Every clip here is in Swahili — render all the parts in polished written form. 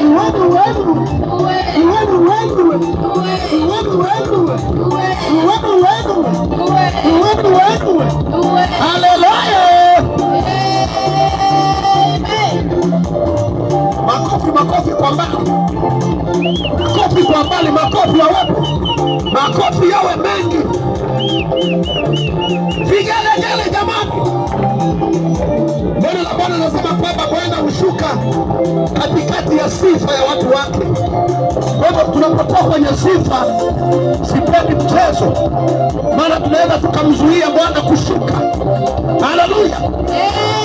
Uwenu, uwenu, uwenu, uwenu, uwenu, uwenu, uwenu, uwenu, uwenu. Haleluya! Makofi, makofi kwa mbali, makofi kwa mbali, makofi yawepo, makofi yawe mengi, vigelegele jamani. Neno la Bwana linasema kwamba Bwana hushuka katikati ya sifa ya watu wake. Kwa hivyo tunapotoka kwenye sifa, sipendi mchezo, maana tunaweza tukamzuia Bwana kushuka. Haleluya!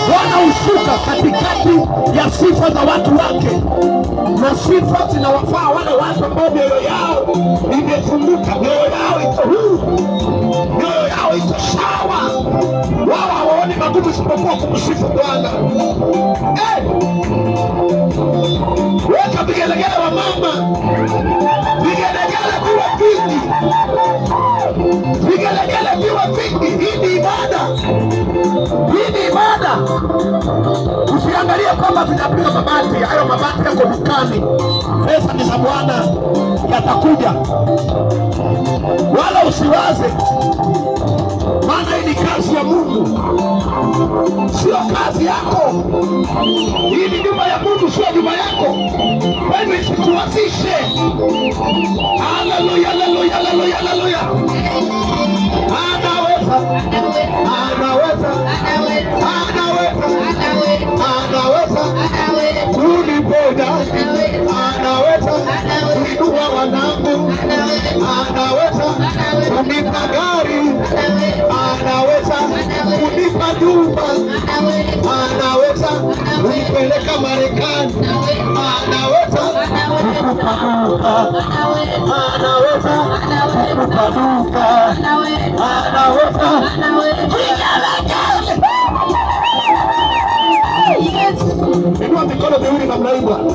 Bwana hushuka katikati ya sifa za watu wake, na sifa zinawafaa wale watu ambao mioyo yao imefunguka, mioyo yao iko huru, mioyo yao iko sawa, wao hawaoni magumu isipokuwa kumsifu Bwana. Hey! Weka vigelegele wa mama, vigelegele viwe vingi, vigelegele viwe vingi. Hii ni ibada, hii ni ibada. Usiangalie kwamba tunapiga mabati, hayo mabati yako dukani. Pesa ni za Bwana, yatakuja, wala usiwaze, maana hii ni kazi ya Mungu, sio kazi yako. Hii ni nyumba ya Mungu, sio nyumba yako. Kwa hivyo isikuwazishe. Haleluya, haleluya, haleluya, haleluya. Anaweza, anaweza, anaweza, anaweza kuniponya, anaweza kuinua wanangu, anaweza kunipa gari, anaweza kunipa nyumba, anaweza kunipeleka Marekani, anaweza kukupa duka, anaweza kukupa duka, anaweza. Vigelegele. Inua mikono miwili namna hii, Bwana.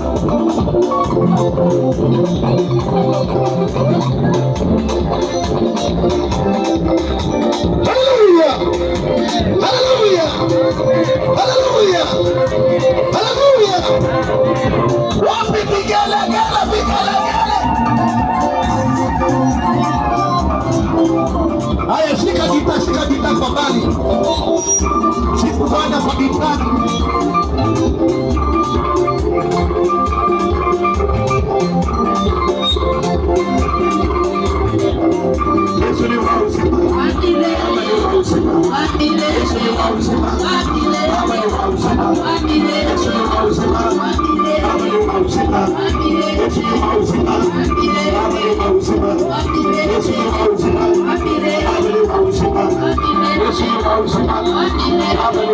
Haleluya! Haleluya! Haleluya! Haleluya! Wapi vigelegele, vigelegele? Haya, shika gitaa, shika gitaa kwa mbali. Sifu Bwana kwa gitaa. Yesu ni wa uzima. Baba ni wa uzima. Yesu ni wa uzima. Baba ni wa uzima. Yesu ni wa uzima. Baba ni wa uzima. Yesu ni wa uzima. Baba ni wa uzima. Yesu ni wa uzima. Baba ni wa uzima. Yesu ni wa uzima. Baba ni